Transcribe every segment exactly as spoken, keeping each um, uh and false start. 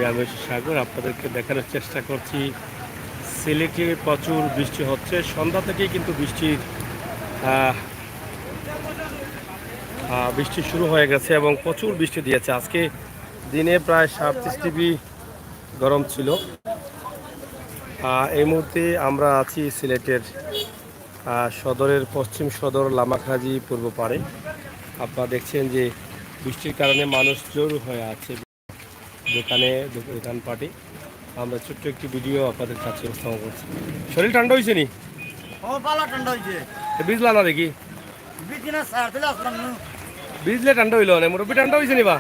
আমি হচ্ছি সাগর, আপনাদেরকে দেখানোর চেষ্টা করছি সিলেটে প্রচুর বৃষ্টি হচ্ছে। সন্ধ্যা থেকেই কিন্তু বৃষ্টির আহ, আহ, বৃষ্টি শুরু হয়ে গেছে এবং প্রচুর বৃষ্টি দিয়েছে। আজকে দিনে প্রায় সাতত্রিশ ডিগ্রি গরম ছিল। আহ, এই মুহূর্তে আমরা আছি সিলেটের আহ, সদরের পশ্চিম সদর লামাখাজি পূর্ব পাড়ে। আপনারা দেখছেন যে বৃষ্টির কারণে মানুষ জড়ো হয়ে আছে দোকানে, দোকানপাটে। আমরা ছোট্ট একটি ভিডিও আপনাদের কাছে উপস্থাপন করছি। শরীর ঠান্ডা হয়েছে নি? ও, বালা ঠান্ডা হয়েছে। তো ভিজলা না দেখি? ভিজি না স্যার, তাহলে আসলাম না। ভিজলে ঠান্ডা হইলো না, মুরব্বী ঠান্ডা হয়েছে নি বা?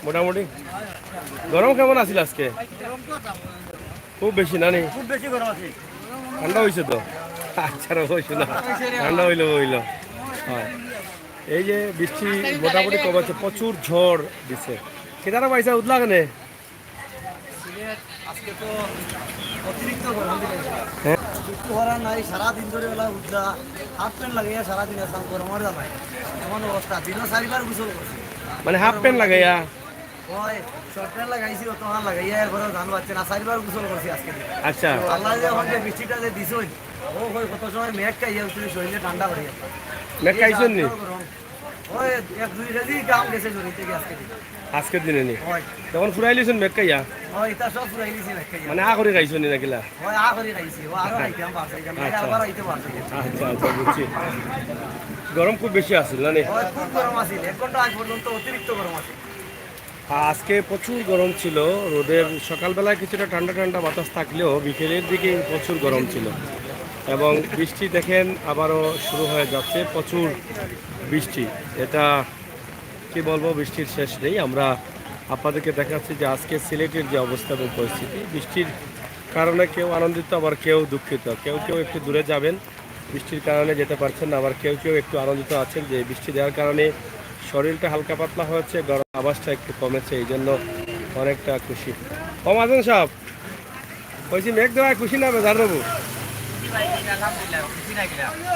মোটামুটি। গরম কেমন আছিল আজকে? খুব বেশি না নি? খুব বেশি গরম আছে। ঠান্ডা হয়েছে তো? আচ্ছা রে, হয়েছে না। ঠান্ডা হইলো, হইলো। হ্যাঁ। এই যে বৃষ্টি মোটামুটি কমেছে, প্রচুর ঝড় দিছে। কিতারা পাইছা উদলা কেনে? সিলেট আজকে তো অতিরিক্ত গরম দিলে। হ্যাঁ। জুতো পরা নাই, সারা দিন ধরে ওলা উদলা, হাফ প্যান্ট লাগাইয়া সারা দিন আসলাম, গরমর জ্বালায়। এমন অবস্থা, দিনও চারিবার গোসল করছি। মানে হাফ প্যান্ট লাগাইয়া? ওই, শর্ট প্যান্ট লাগাইছি, অত হান লাগাইয়া, এরপরেও জান বাঁচছে না, চারিবার গোসল করছি আজকে দিনে। আচ্ছা। আল্লাহ যে এখন যে বৃষ্টিটা যে দিছইন, ও হয় কত সময় মেঘ খাইয়া উঠছে, শরীরে ঠান্ডা হয়ে গেছে। মেঘ খাইছইন নি? গরম। ওই এক দুই কেজি গাম গেছে শরীর থেকে আজকে দিনে। আজকের দিনে নি? হয়। তখন ফুরাই লিছইন মেঘ খাইয়া? হয়, এটা সব ফুরাই লিছি মেঘ খাইয়া। মানে আ করে খাইছইন নি নাকিলা? হয়, আ করে খাইছি। ও আরো খাইতাম পারছে, এখানে আচ্ছা। আবার আইতে পারছে। আচ্ছা, আচ্ছা, বুঝছি। গরম খুব বেশি আছিল না নি? হয়, খুব গরম আছিল। এক ঘন্টা আগ পর্যন্ত অতিরিক্ত গরম আছিল। আজকে প্রচুর গরম ছিল। রোদের সকালবেলায় কিছুটা ঠান্ডা ঠান্ডা বাতাস থাকলেও বিকেলের দিকে প্রচুর গরম ছিল এবং বৃষ্টি দেখেন আবারও শুরু হয়ে যাচ্ছে, প্রচুর বৃষ্টি। এটা কি বলবো, বৃষ্টির শেষ নেই। আমরা আপনাদেরকে দেখাচ্ছি যে আজকে সিলেটের যে অবস্থা এবং পরিস্থিতি, বৃষ্টির কারণে কেউ আনন্দিত, আবার কেউ দুঃখিত। কেউ কেউ একটু দূরে যাবেন, বৃষ্টির কারণে যেতে পারছেন না, আবার কেউ কেউ একটু আনন্দিত আছেন যে বৃষ্টি দেওয়ার কারণে শরীরটা হালকা পাতলা হয়েছে, গরম আভাসটা একটু কমেছে, এই জন্য অনেকটা খুশি। কম আছেন সব? কইছি মেঘ দেওয়ায় খুশি না বেজার রবু?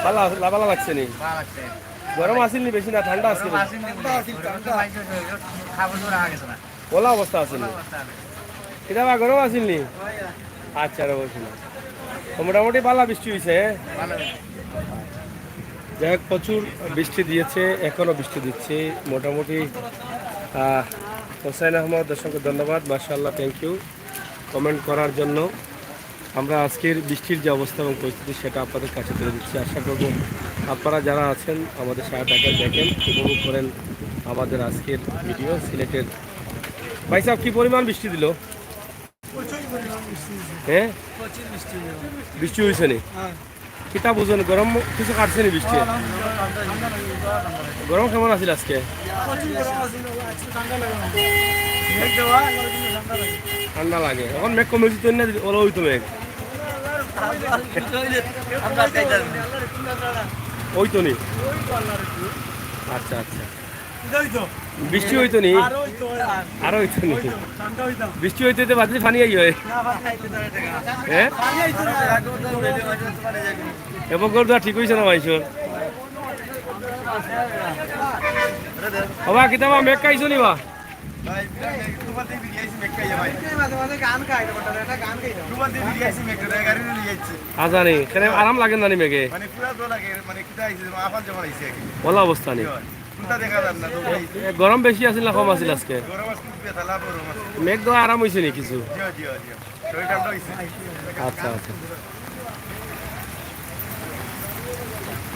ভালা, ভালা লাগছে নি? গরম আছিল নি বেশি না ঠান্ডা আছিল? ওলা অবস্থা আছিল নি? কিতা বা গরম আছিল নি? আচ্ছা রে, বলছি না। তো মোটামুটি ভালা বৃষ্টি হইছে, হ্যাঁ? যাই হোক, প্রচুর বৃষ্টি দিয়েছে, এখনো বৃষ্টি দিচ্ছে মোটামুটি। আহ, হোসেন আহমদ, অসংখ্য ধন্যবাদ, মাশাআল্লাহ, থ্যাংক ইউ কমেন্ট করার জন্য। আমরা আজকের বৃষ্টির যে অবস্থা এবং পরিস্থিতি, সেটা আপনাদের কাছে তুলে দিচ্ছি। আশা করব আপনারা যারা আছেন, আমাদের সাথে থাকেন, দেখেন, উপভোগ করেন আমাদের আজকের ভিডিও সিলেটের। ভাই সাহেব, কি পরিমাণ বৃষ্টি দিল? প্রচুর পরিমাণ বৃষ্টি হয়েছে। হ্যাঁ? প্রচুর বৃষ্টি হয়েছে। বৃষ্টি হয়েছে নি? হ্যাঁ। কিতা বুঝুন, গরম কিছু কাটছে নি বৃষ্টি? আলহামদুলিল্লাহ, ঠান্ডা, ঠান্ডা লাগে, ঠান্ডা লাগে। গরম কেমন আছিল আজকে? প্রচুর গরম আছিল, আজকে ঠান্ডা লাগে না। মেঘ দেওয়া, আল্লাহর জন্য ঠান্ডা লাগে। ঠান্ডা লাগে। এখন মেঘ কমে যেত না, ওলা হইতো মেঘ। আমরা তাই জানি। ওই তো নি। আচ্ছা, আচ্ছা। বৃষ্টি হইতো নি? আর হইতো, আর। আর হইতো নি? হইতো, ঠান্ডা হইতাম। বৃষ্টি হইতে হইতে বাদে পানি আই হয়। না, পানি আইতো না। হ্যাঁ? পানি আইতো না। এবার গরু ঠিক হইছে না ভাই, শোন। বাবা, কিতা বা মেঘ খাইছো নি বা? ভাই, তোমার দিয়ে ভিডিও আইছি মেঘ খাইয়া ভাই। মাঝে মাঝে গান গাই, ওটা একটা গান গাই দাও। তোমার দিয়ে ভিডিও আইছি মেঘ খাইয়া, গাড়ি নিয়ে যাচ্ছি। আজানি, কেন আরাম লাগে না নি মেঘে? মানে পুরা তো লাগে, মানে কিতা আইছে, যেমন আফান যেমন আইছে আর কি। ওলা অবস্থা নি? কোনটা দেখা যার না, তো ভাই। এ, গরম বেশি আছিল না কম আছিল আজকে? গরম আজকে খুব বেতালা গরম আছে। মেঘ তো আরাম হইছে নি কিছু? জি, জি, জি। শরীর ঠান্ডা হইছে। আচ্ছা, আচ্ছা।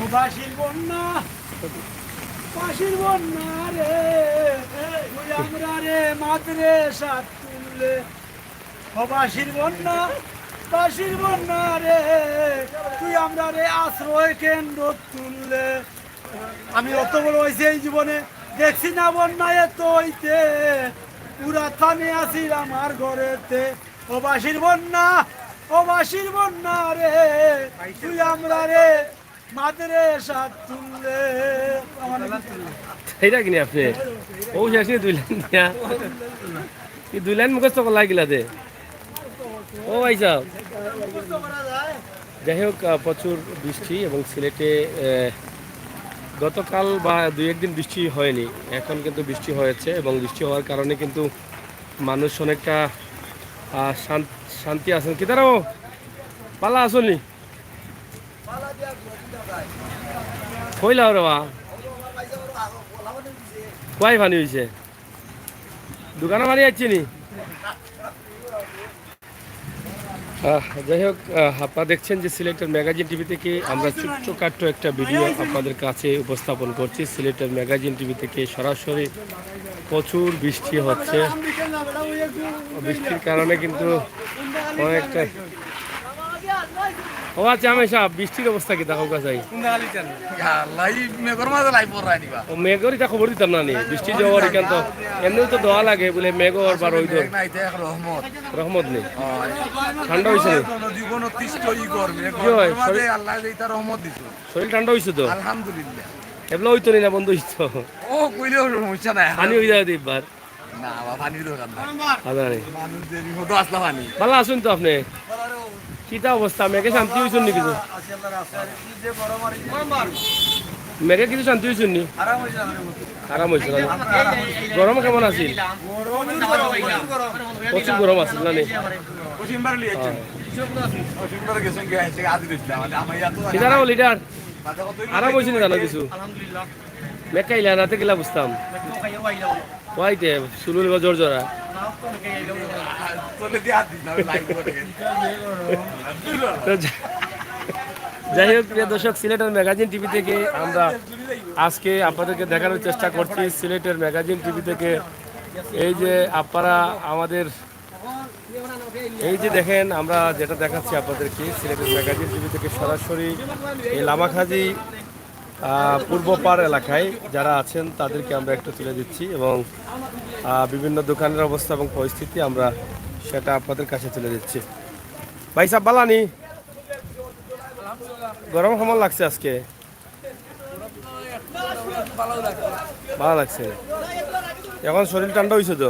ও বাঁশির বন্যা, বাঁশির বন্যা রে, তুই আমরা রে মাতরে সাত তুললে। ও বাঁশির বন্যা, বাঁশির বন্যা রে, তুই আমরা রে আশ্রয় কেন্দ্র তুললে। আমি অত বড় হইছি এই জীবনে, দেখছি না বন্যা এত হইতে, পুরা থানে আসিল আমার ঘরেতে। ও বাঁশির বন্যা, ও বাঁশির বন্যা রে, তুই আমরা রে মাদ্রাসা তুললে। আমার নাকি তুললে? এইটা কিনি আপনি? ও শেষ দুই লাইন দিয়া। কি দুই লাইন মুখস্থ করলা কিলা দে? ও ভাই সাহেব। যাই হোক, আহ, প্রচুর বৃষ্টি এবং সিলেটে, আহ, গতকাল বা দুই একদিন বৃষ্টি হয়নি, এখন কিন্তু বৃষ্টি হয়েছে এবং বৃষ্টি হওয়ার কারণে কিন্তু মানুষ অনেকটা, আহ, শান-, শান্তি আছইন। কিতা রে বা? ভালা আছো নি? কইলা রে বা? কুয়াই পানি অইছে? দোকানো পানি আইছে নি? আহ, যাই হোক, আহ, আপনারা দেখছেন যে সিলেটের ম্যাগাজিন টিভি থেকে আমরা ছোট্টখাট্ট একটা ভিডিও আপনাদের কাছে উপস্থাপন করছি। সিলেটের ম্যাগাজিন টিভি থেকে সরাসরি। প্রচুর বৃষ্টি হচ্ছে, বৃষ্টির কারণে কিন্তু অনেকটা। ও আচ্ছা, আমি সাহেব, বৃষ্টির অবস্থা কিতা দেখো চাই? ইয়া আল্লাহ, এই মেঘর মাঝে লাই পড়রায় নি বা? ও মেঘর ইটা খবর দিতাম না নি, বৃষ্টি যাওয়ার এখান তো এমনিও তো দোয়া লাগে বলে মেঘ অর বা রইদর। মেঘ নাই, ইটা এক রহমত। রহমত নেই। হয়। ঠান্ডা অইছে নি? নদী কোনো তৃষ্ণ ই গরম, এই কি হয়? গরমের মাঝে শরীর আল্লাহ যে ইটা রহমত দিছে। শরীর ঠান্ডা অইছে তো? আলহামদুলিল্লাহ। এবলা অইতো নি না, বন্ধ অইছে তো? ও কইলেও সমস্যা নাই। পানি অই যায় তো একবার। না, বা পানির দরকার নাই। আদা নেই। মানুষ যে বিপদ আসলা পানি। ভালা আছইন তো আপনি? কিতা অবস্থা? মেঘে শান্তি অইছইন নি কিছু? মেঘে কিছু শান্তি অইছইন নি? আরাম অইছে না? গরম কেমন আছিল? প্রচুর গরম আছিল না নি? কিতারা ও লিডার? আরাম অইছে নি জানো কিছু? মেঘ খাইলা না তে গেলা বুঝতাম। ওয়াইতে, চুলুল বা জোর জোরা। তো যা-, যাই হোক, প্রিয় দর্শক, সিলেটের ম্যাগাজিন টিভি থেকে আমরা আজকে আপনাদেরকে দেখানোর চেষ্টা করছি। সিলেটের ম্যাগাজিন টিভি থেকে এই যে আপনারা আমাদের, এই যে দেখেন, আমরা যেটা দেখাচ্ছি আপনাদেরকে, সিলেটের ম্যাগাজিন টিভি থেকে সরাসরি এই লামাখাজি আহ, পূর্ব পাড় এলাকায় যারা আছেন তাদেরকে আমরা একটু তুলে দিচ্ছি এবং, আহ, বিভিন্ন দোকানের অবস্থা এবং পরিস্থিতি আমরা সেটা আপনাদের কাছে তুলে দিচ্ছি। ভাই সাহেব, ভালা নি? গরম কেমন লাগছে আজকে? ভালা লাগছে। এখন শরীর ঠান্ডা অইছে তো?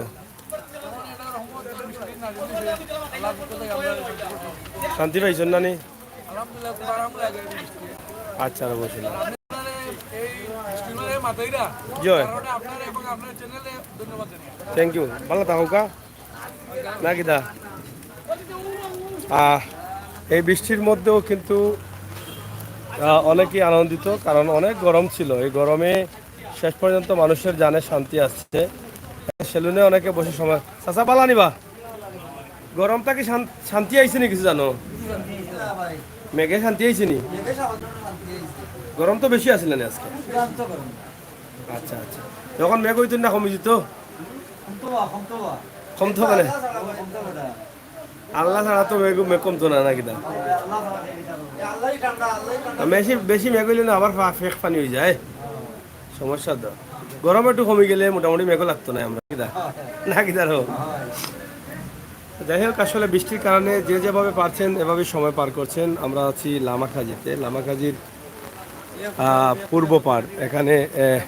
শান্তি পাইছইন না নি? আচ্ছা, আর বসুন। জি অয়। Thank you. ভালা থাকউক্কা। না কিতা? আহ, এই বৃষ্টির মধ্যেও কিন্তু, আহ, অনেকেই আনন্দিত, কারণ অনেক গরম ছিল। এই গরমে শেষ পর্যন্ত মানুষের জানে শান্তি আসছে। সেলুনে অনেকে বসে সময়, চাচা, ভালা নি বা? গরম থাকি শান-, শান্তি আইছে নি কিছু জানো? মেঘে শান্তি আইছে নি? গরম তো বেশি আছিল না আজকে? আচ্ছা, আচ্ছা। যখন মেঘ অইতো না কমি যেত? কমতো মানে? আল্লাহ ছাড়া তো মেঘ, মেঘ কমতো না, না কিতা? বেশি, বেশি মেঘ অইলে না আবার ফা-, ফেক পানি অই যায়। সমস্যা তো। গরম একটু কমি গেলে মোটামুটি মেঘও লাগতো না আমরা, কিতা? না কিতা রো? যাই হোক, আসলে বৃষ্টির কারণে যে যেভাবে পারছেন এভাবেই সময় পার করছেন। আমরা আছি লামাখাজিতে। লামাখাজির, আহ, পূর্ব পাড়। এখানে, আহ,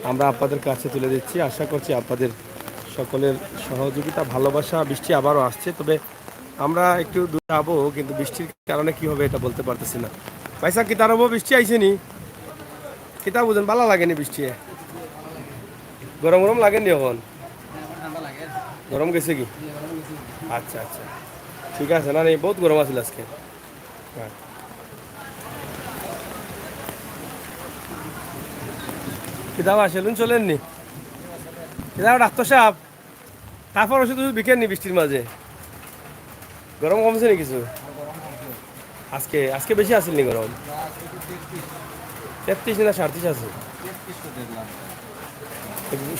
আমরা আপনাদের কাছে তুলে দিচ্ছি। আশা করছি আপনাদের সকলের সহযোগিতা, ভালোবাসা। বৃষ্টি আবারও আসছে, তবে আমরা একটু দূরে যাবো, কিন্তু বৃষ্টির কারণে কি হবে এটা বলতে পারতেছি না। ভাই সাহেব, কিতা রব, বৃষ্টি আইছে নি? কিতা বুঝেন, ভালা লাগে নি বৃষ্টি? গরম গরম লাগে নি এখন? গরম গেছে কি? আচ্ছা, আচ্ছা, ঠিক আছে। না, না, বহুত গরম আছিল আজকে। হ্যাঁ। কিতা বা, সেলুন চলেননি? কিতা বা, ডাক্তার সাহেব? তারপর ওষুধ ওষুধ বিকেন নি বৃষ্টির মাঝে? গরম কমছে নি কিছু? আজকে, আজকে বেশি আছিল নি গরম? তেত্রিশ না সাঁইত্রিশ আছে?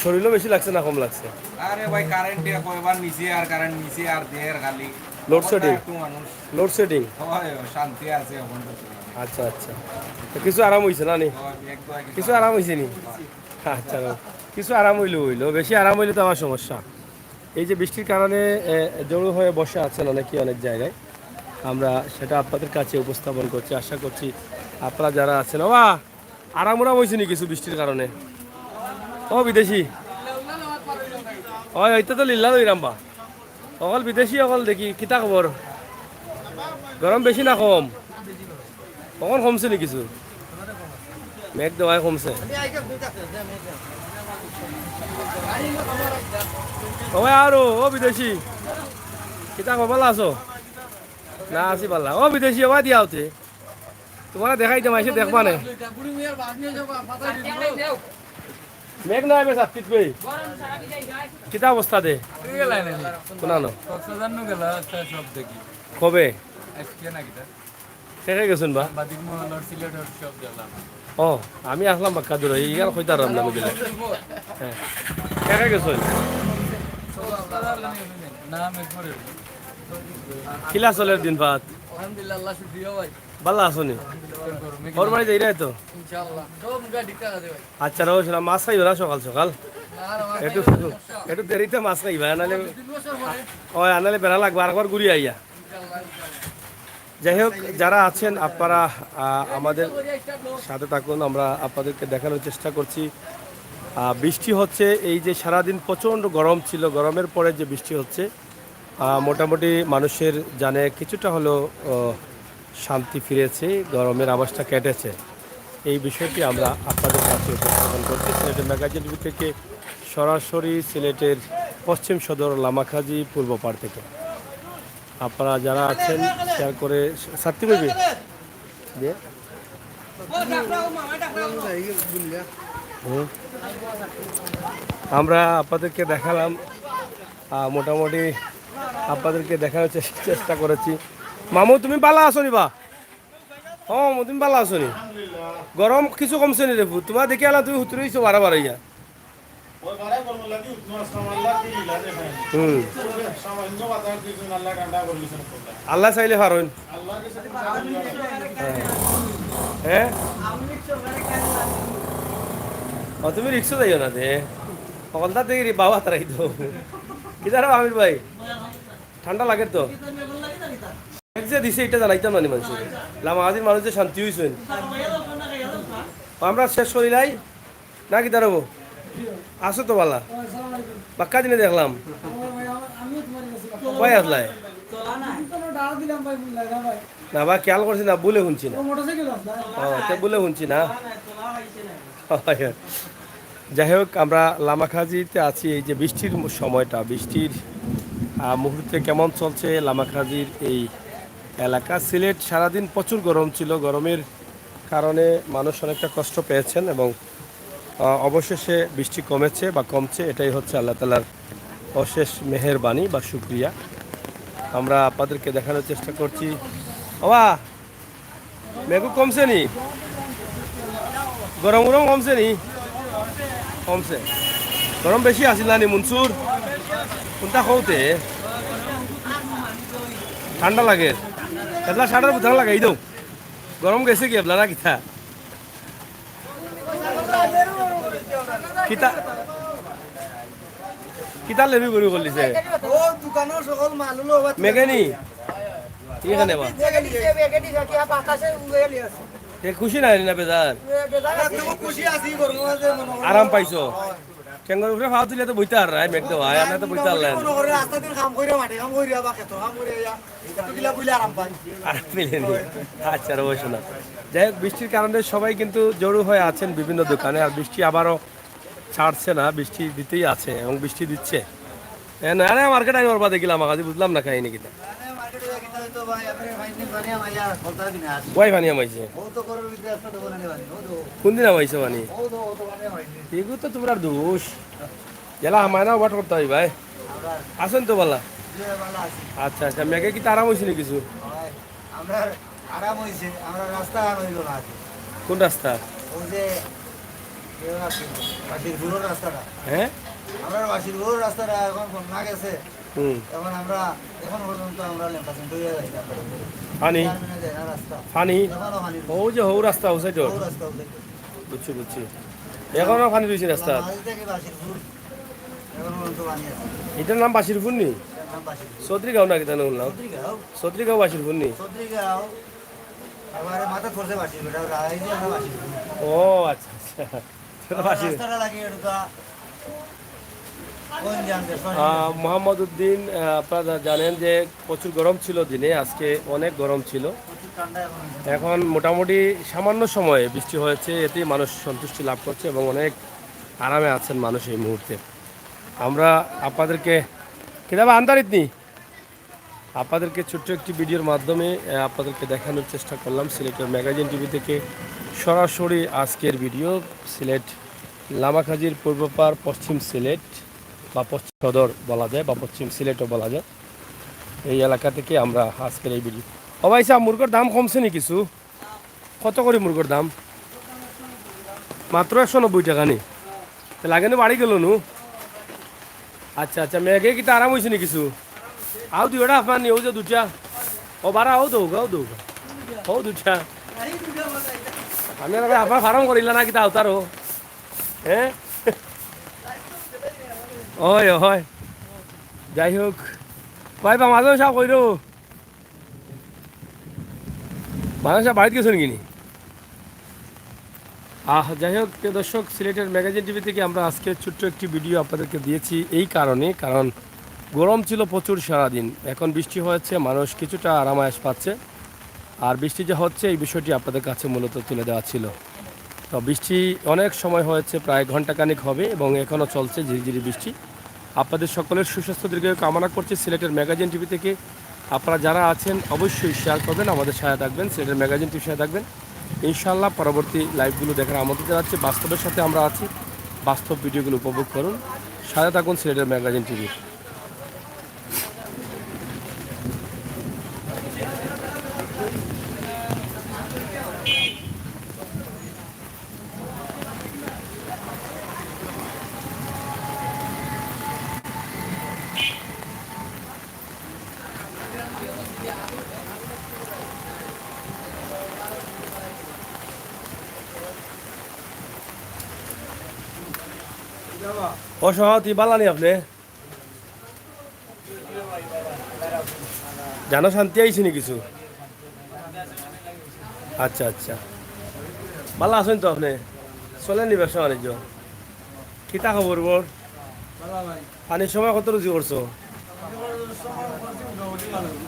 শরীরও বেশি লাগছে না কম লাগছে? আরে ভাই, কারেন্ট দিয়া কয়বার নিছে আর কারেন্ট নিছে আর দের খালি। লোডশেডিং। একটু মানুষ লোডশেডিং। হয়, শান্তি আছে এখন তো। আচ্ছা, আচ্ছা। তো কিছু আরাম অইছে না নি? হয়, এক দুই কিছু আরাম অইছে নি? আচ্ছা, কিছু আরাম অইলে অইলো, বেশি আরাম অইলে তো আবার সমস্যা। এই যে বৃষ্টির কারণে, এ, জড়ো হয়ে বসে আছেন অনেকেই অনেক জায়গায়, আমরা সেটা আপনাদের কাছে উপস্থাপন করছি। আশা করছি আপনারা যারা আছেন, বাবা, আরাম উরাম অইছে নি কিছু বৃষ্টির কারণে? ও বিদেশি, ওই, ওইটা তো লিল্লা লইরাম বা। অকল বিদেশি অকল দেখি, কিতা খবর? গরম বেশি না কম? অকল কমছে নি কিছু? মেঘ দেওয়ায় কমছে। ও ভাই, আরো, ও বিদেশি, কিতা খবর, ভালা আছো? না, আছি ভালা। ও বিদেশি, ও ভাই, দিয়া হতে তোমারে দেখাইতাম, আইসে দেখবা নে। মেঘ না হবে সাতটিত কই? কিতা অবস্থা দে? কোনানো? কক্সবাজার নু গেলা, আচ্ছা, সব দেখি। কবে? আজকে না কিতা? কে কে গেছইন বা? সাংবাদিক মহল আর সিলেটর সব গেলাম। ও, আমি আসলাম বাক্কা দূরে, এই আর কইতাম না বুঝলে। হ্যাঁ। কে কে গেছইন? কক্সবাজার না, মেঘ পড়ে। কিলা চলের দিন ভাত? আলহামদুলিল্লাহ, আল্লাহ শুকরিয়া ভাই। ভালা আছো নি? আলহামদুলিল্লাহ, গরমে ওর বাড়ি যাইরায় তো? ইনশাআল্লাহ। সব মুখে ডিক্কা আছে ভাই। আচ্ছা, রও শোনা, মাছ খাইবা না সকাল সকাল? না, না, মাছ একটু, খাইবা না। একটু দেরিতে মাছ খাইবা, নাহলে দুই তিন বছর পরে। ওই, আনালে বেড়া লাগবে, আরেকবার ঘুরি আইয়া। ইনশাআল্লাহ, ইনশাআল্লাহ। যাই হোক, যারা আছেন আপনারা, আহ, আমাদের সাথে থাকুন, আমরা আপনাদেরকে দেখানোর চেষ্টা করছি। আহ, বৃষ্টি হচ্ছে, এই যে সারাদিন প্রচণ্ড গরম ছিল, গরমের পরে যে বৃষ্টি হচ্ছে, আহ, মোটামুটি মানুষের জানে কিছুটা হলেও, আহ, শান্তি ফিরেছে, গরমের আভাসটা কেটেছে। এই বিষয়টি আমরা আপনাদের কাছে উপস্থাপন করছি সিলেটের ম্যাগাজিন টিভি থেকে, সরাসরি সিলেটের পশ্চিম সদর লামাখাজি পূর্ব পাড় থেকে। আপনারা যারা আছেন, শেয়ার করে, ছাড়তে কইবে? যে? হুম। আমরা আপনাদেরকে দেখালাম, আহ, মোটামুটি আপনাদেরকে দেখানোর চেষ্টা, চেষ্টা করেছি। মামু, তুমি ভালা আছো নি বা? ও, মামু, তুমি ভালা আছো নি? গরম কিছু কমছে নি রে পুত? তোমার দেখি আলা তুমি হুতুরে হইছো বারা বারাইয়া। ওই বারা গরম লাগি উঠনো আসলাম, আল্লাহ কি লীলা দেখেন। হুম। সামান্য বাতাস দিয়েছেন, আল্লাহ ঠান্ডা করে দিয়েছেন। আল্লাহ চাইলে পারইন। আল্লাহর কাছে কোনো জাদু নেই। হ্যাঁ। হ্যাঁ? ও, তুমি রিক্সা যাইও না দে। হকলতা দেখি রে বাবা তারাই তো। কিদার আমির ভাই? ঠান্ডা লাগে তো। এক যে দিছে, এটা জানাইতাম না নি মানুষের। লামাখাজির মানুষ যে শান্তি হইছেন। আমরা শেষ করিলাই। না কিতা রবো? আছো তো ভালা? বাক্কা দিনে দেখলাম। কই আসলায়? না বা, খেয়াল করছি না, ভুলে শুনছি না। ও, তো ভুলে শুনছি না। যাই হোক, আমরা লামাখাজিতে আছি। এই যে বৃষ্টির মু-, সময়টা, বৃষ্টির, আহ, মুহূর্তে কেমন চলছে লামাখাজির এই এলাকা? সিলেট সারাদিন প্রচুর গরম ছিল, গরমের কারণে মানুষ অনেকটা কষ্ট পেয়েছেন এবং, আহ, অবশেষে বৃষ্টি কমেছে বা কমছে, এটাই হচ্ছে আল্লাহ তাআলার অশেষ মেহেরবানি বা শুকরিয়া। আমরা আপনাদেরকে দেখানোর চেষ্টা করছি। বাবা, মেঘু কমছে নি? গরম গরম কমছে নি? কমছে। গরম বেশি আছিল না নি মনসুর? কোনটা কওতে? ঠান্ডা লাগে। এবলা শার্টের বুতাম লাগাই দেও। গরম গেছে কি এবলা না কিতা? কিতা, কিতা লেবি গরু করলিছে? ও দোকানের সকল মাল হলো আবার মেঘে নি? এখানে বা? মেঘে দিছে, মেঘে দিছে, কি আর বাতাসে উড়ে গেলি আছে। এ খুশি না, না বেজার? এ বেজার আছে। খুশি আছি, গরম আছে, মনে হয়। আরাম পাইছো? ঠেঙ্গর উপরে ফাও তুলে তো বইতে আর রায়, মেঘ দেওয়া, আমরা তো বইতে আর রায়। মনে করে রাস্তা দিয়ে কাম করে, মাঠে কাম করে, আবার খেতো কাম করে, ইয়া। একটু কিলা বুঝলে আরাম পাই। আরাম পেলে নি? আচ্ছা, রে, বসো না। যাই হোক, বৃষ্টির কারণে সবাই কিন্তু জড়ো হয়ে আছেন বিভিন্ন দোকানে, আর বৃষ্টি আবারও ছাড়ছে না, বৃষ্টি দিতেই আছে এবং বৃষ্টি দিচ্ছে। এ, না, না, মার্কেট আমি ওর বাদে গেলাম, আগে বুঝলাম না কাহিনী কিতা। আরে, মার্কেটে গিয়ে কিনতে হয়তো ভাই, আপনি ভাই নিয়ে বানিয়ে আমার ইয়া বলতে হবে না। ওয়াই পানি আমাইছে? ও তো ঘরের ভিতরে একটা দোকানে নেই পানি, ও তো। কোন দিন আমাইছে পানি? ও তো, ও তো বানিয়ে পানি। এগুলো তো তোমরা দোষ। জেলা হামায় না ওয়াট করতে হবে ভাই। আমরা আছেন তো বালা? জি ভাই, ভালো আছি। আচ্ছা, আচ্ছা, মেঘে কি তারা হয়েছিল কিছু? ভাই, আমরা আরাম হয়েছে, আমরা রাস্তা আর হইল না আজ। কোন রাস্তা? ওই যে, ইয়ে আছে, বাসিরপুরের রাস্তাটা। হ্যাঁ? আমরা বাসিরপুরের রাস্তাটা এখন বন্যা গেছে। হুম। এখন আমরা, এখন পর্যন্ত আমরা লেমটা সেন্ট হয়ে যাই না। পানি? চেয়ারম্যানে দেয় না রাস্তা। পানি? এখনো পানি রয়েছে। ও যে হৌ রাস্তা, ও সাইড? হৌ রাস্তা, ও সাইড। বুঝছি, বুঝছি। এখনো পানি রয়েছে রাস্তা? মাঝে থেকে বাসিরপুর, এখনো পর্যন্ত পানি আছে। এটার নাম বাসিরপুর নি? এটার নাম বাসিরপুর। চৌধুরীগাঁও নাকি তা নাম শুনলাম? চৌধুরীগাঁও। চৌধুরীগাঁও বাসিরপুর নি? চৌধুরীগাঁও, আবার মাথা ধরছে বাসিরপুর, এটা এই যে আমরা বাসিরপুর। ও আচ্ছা, আচ্ছা। সেটা আর বাসি। রাস্তাটা লাগে এটা তো কোন জানতে, সরি। আহ, মোহাম্মদ উদ্দিন, আহ, আপনারা জানেন যে প্রচুর গরম ছিল দিনে, আজকে অনেক গরম ছিল। প্রচুর ঠান্ডা এখন। এখন মোটামুটি সামান্য সময়ে বৃষ্টি হয়েছে, এতেই মানুষ সন্তুষ্টি লাভ করছে এবং অনেক, আরামে আছেন মানুষ এই মুহূর্তে। আমরা আপনাদেরকে, কিতাবা আন্দারিত নি, আপনাদেরকে ছোট্ট একটি ভিডিওর মাধ্যমে আহ, আপনাদেরকে দেখানোর চেষ্টা করলাম সিলেটের ম্যাগাজিন টিভি থেকে সরাসরি আজকের ভিডিও। সিলেট লামাখাজির পূর্বপাড়, পশ্চিম সিলেট বা পশ্চিম সদর বলা যায় বা পশ্চিম সিলেটও বলা যায়, এই এলাকা থেকে আমরা আজকের এই ভিডিও। ও ভাই সাহেব, মুরগর দাম কমছে নি কিছু? কত করি মুরগর দাম? মাত্র একশো নব্বই টাকা নি? তে লাগে না বাড়ি গেল নু? আচ্ছা আচ্ছা, মেঘে কিতা আরাম হইছে নি কিছু? আও দুইটা আপনার নিয়ে, ওই যে দুটা। ও বারা, ও দৌগা, ও দৌগা। ও দুটা। আমি আর আপনার ফার্ম করিলা না কিতা আওতারও? হ্যাঁ? ওই, ওই। যাই হোক। ভাই বা মাঝে সাহেব কইরো। মাঝে সাহেব বাড়িতে গেছেন কিনি? আহ, যাই হোক, প্রিয় দর্শক, সিলেটের ম্যাগাজিন টিভি থেকে আমরা আজকে ছোট্ট একটি ভিডিও আপনাদেরকে দিয়েছি এই কারণে, কারণ গরম ছিল প্রচুর সারাদিন। এখন বৃষ্টি হয়েছে, মানুষ কিছুটা আরামায়েশ পাচ্ছে। আর বৃষ্টি যে হচ্ছে, এই বিষয়টি আপনাদের কাছে মূলত তুলে দেওয়া ছিল। তো বৃষ্টি অনেক সময় হয়েছে, প্রায় ঘন্টাখানেক হবে এবং এখনও চলছে ঝিরিঝিরি বৃষ্টি। আপনাদের সকলের সুস্বাস্থ্য দীর্ঘায়ু কামনা করছি সিলেটের ম্যাগাজিন টিভি থেকে। আপনারা যারা আছেন অবশ্যই শেয়ার করবেন, আমাদের সাথে থাকবেন, সিলেটের ম্যাগাজিন টিভির সাথে থাকবেন। ইনশাআল্লাহ পরবর্তী লাইভগুলো দেখার আমন্ত্রণ জানাচ্ছি। বাস্তবের সাথে আমরা আছি, বাস্তব ভিডিওগুলো উপভোগ করুন, সাথে থাকুন সিলেটের ম্যাগাজিন টিভির। ও সভাপতি, বালা নি আপনি? জানো শান্তি আইছে নি কিছু? আচ্ছা আচ্ছা, ভালো আছেন তো আপনি? চলেন নি ব্যবসা বাণিজ্য? কিতা খবর বল? পানির সময় কত রুজি করছো?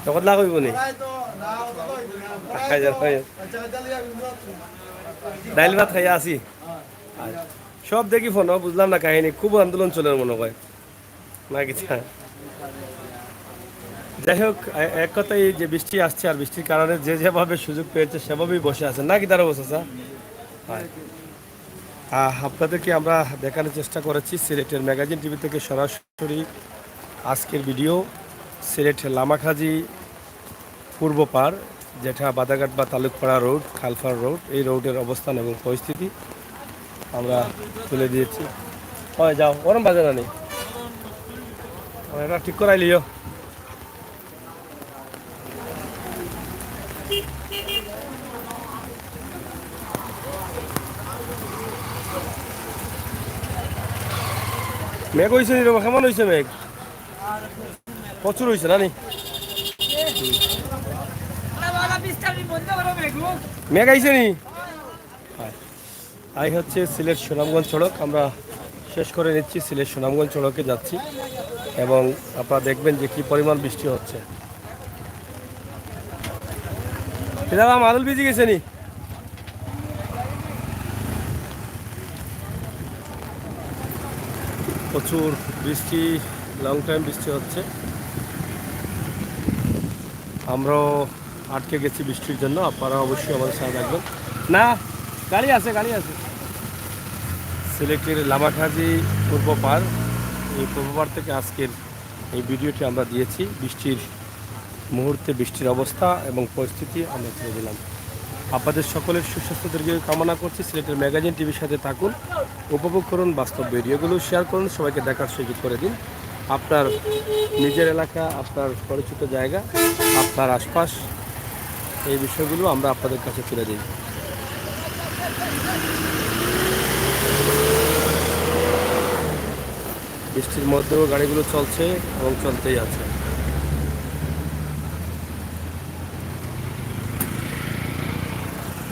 তখন লাভ হইব নি? খাই যান, খাই যান। ডাইল ভাত খাইয়া আছি। আর সব দেখি ফোন, বুঝলাম না কাহিনী, খুব আন্দোলন চলে মনে হয়। না কিতা? যাই হোক, এ-, এক কথায় এই যে বৃষ্টি আসছে আর বৃষ্টির কারণে যে যেভাবে সুযোগ পেয়েছে সেভাবেই বসে আছেন, না কিতার অবস্থা, স্যার? হয়। আহ, আপনাদেরকে আমরা দেখানোর চেষ্টা করেছি সিলেটের ম্যাগাজিন টিভি থেকে সরাসরি আজকের ভিডিও। সিলেট লামাখাজি পূর্ব পার, যেটা বাদাঘাট বা তালুকপাড়া রোড, খালপাড় রোড, এই রোডের অবস্থান এবং পরিস্থিতি আমরা তুলে দিয়েছি। হয় যাও, গরম বাজে না নি? হয়, এটা ঠিক করাই লিও। মেঘ হইছে নি রে বা? কেমন হইছে মেঘ? প্রচুর হইছে না নি? মেঘ আইছে নি? এই হচ্ছে সিলেট সুনামগঞ্জ সড়ক। আমরা শেষ করে নিচ্ছি, সিলেট সুনামগঞ্জ সড়কে যাচ্ছি এবং আপনারা দেখবেন যে কি পরিমাণ বৃষ্টি হচ্ছে। এটা মাদুল ভিজে গেছে নি? প্রচুর বৃষ্টি, লং টাইম বৃষ্টি হচ্ছে। আমরাও আটকে গেছি বৃষ্টির জন্য, আপনারা অবশ্যই আমাদের সাথে থাকবেন। না, গাড়ি আছে, গাড়ি আছে। সিলেটের লামাখাজি পূর্ব পার, এই পূর্ব পার থেকে আজকের এই ভিডিওটি আমরা দিয়েছি। বৃষ্টির মুহূর্তে বৃষ্টির অবস্থা এবং পরিস্থিতি আমরা তুলে দিলাম। আপনাদের সকলের সুস্বাস্থ্য দীর্ঘায়ু কামনা করছি। সিলেটের ম্যাগাজিন টিভির সাথে থাকুন, উপভোগ করুন বাস্তব ভিডিওগুলো, শেয়ার করুন, সবাইকে দেখার সুযোগ করে দিন। আপনার নিজের এলাকা, আপনার পরিচিত জায়গা, আপনার আশপাশ, এই বিষয়গুলো আমরা আপনাদের কাছে তুলে দিই। বৃষ্টির মধ্যেও গাড়িগুলো চলছে এবং চলতেই আছে।